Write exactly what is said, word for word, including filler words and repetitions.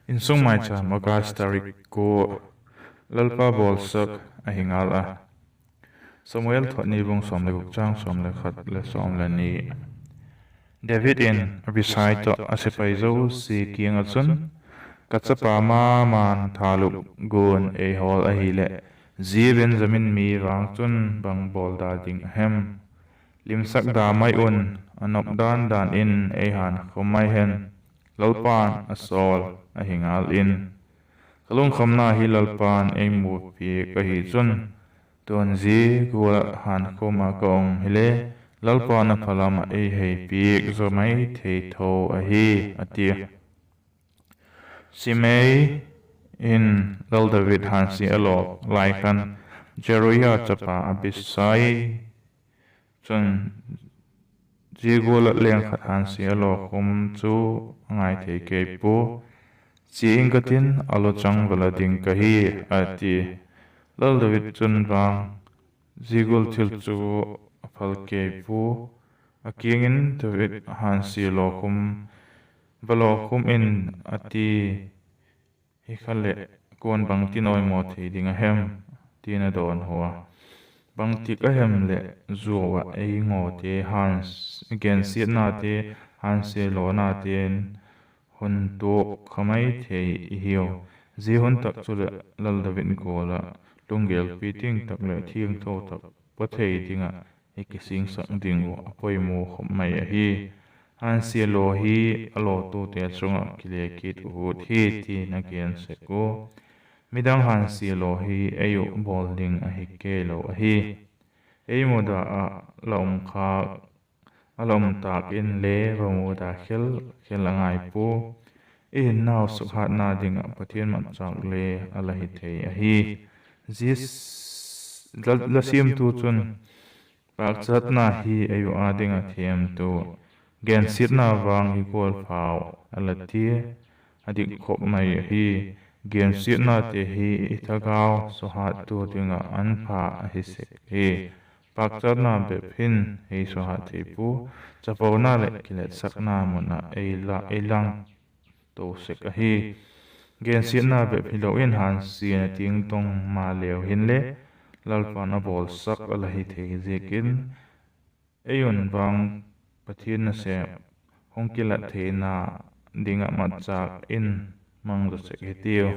Insung Maicham, August tarik kua. Lalpa bawlsak ahi ngal a. Samuel Thawt ni bung sawm le guk chang sawm le khat le sawm le ni. David in Abisai tawh a sepai zosia kiang ah chun, Ka chapa ma ma'n thalup guan ei hawl ahileh, zia Benjamin mi vang chun bang bawl da ding a hem? Limsak da mai un, a nop dan dan in ei hankhawm mai hen, Lalpa'n a sawl ahi ngal in. Ka lungkhamna hi Lalpa'n ei mu piak ahi chun, tu'n zia gual ah hankhawm ah ka um hile, Lalpa'n a phalam ah ei hei piak zaw mai thei tho ahi, a tia. Simei in Lal David hânsia a lawk lai khan, Zeruia chapa Abisai chun zia gual ah leng khat hânsia a lawkhum chu a ngai thei kei pua. Chia ing ka tin, a luchang va la ding ka hi, a ti. Lal David chun vang zia gual thil chu a phal kei pua. A kiang in, David, hânsia lawkhum va lawkhum in, a ti. Hi kha leh kua'n bangtin a oimaw thei ding a hem? ti'n a dawnhu a. Bangtik a hem leh zuau ah ei ngawte, gensiatnate, hânsia lawnate'n hun tuak kha mai thei i hiu. Zia hun tak chuleh Lal David gual ah lunggêlpi ting tak leh thiangtho tak pua thei ding ah i kisingsak ding uh a poimaw khop mai ahi. Hânsia law hi a lawtute chung ah kile kit ut hi, ti'n a gen sek ua. Midang hânsia law hi ei uh bawl ding ahi kei lo ahi. Ei muda ah la um khâk, a la um tâk inle va muda khel khel a ngai pua. I hinnau sukhatna ding ah Pathian matchâk le a la hi thei ahi. Zia la siamtu chun, pâkchatna hi ei uh â ding ah thiamtu, gensiatna vang hi gual phau, a la tia, a dik khop mai ahi. Gensiatnate hi i thagau suhattu ding ah an pha ahi sek hi. Pâkchatna bep hin ei suhat thei pua, chapona leh kiletsakna mun ah ei lang to sek ahi. Gensiatna bep hilo in hânsiana tiang tong maleu hinle, Lalpa'n a bawlsak a la hi thei ziakin, ei un vang Pathian nasep hung kilat theina ding ah matchâk in mang zaw sek hitiu.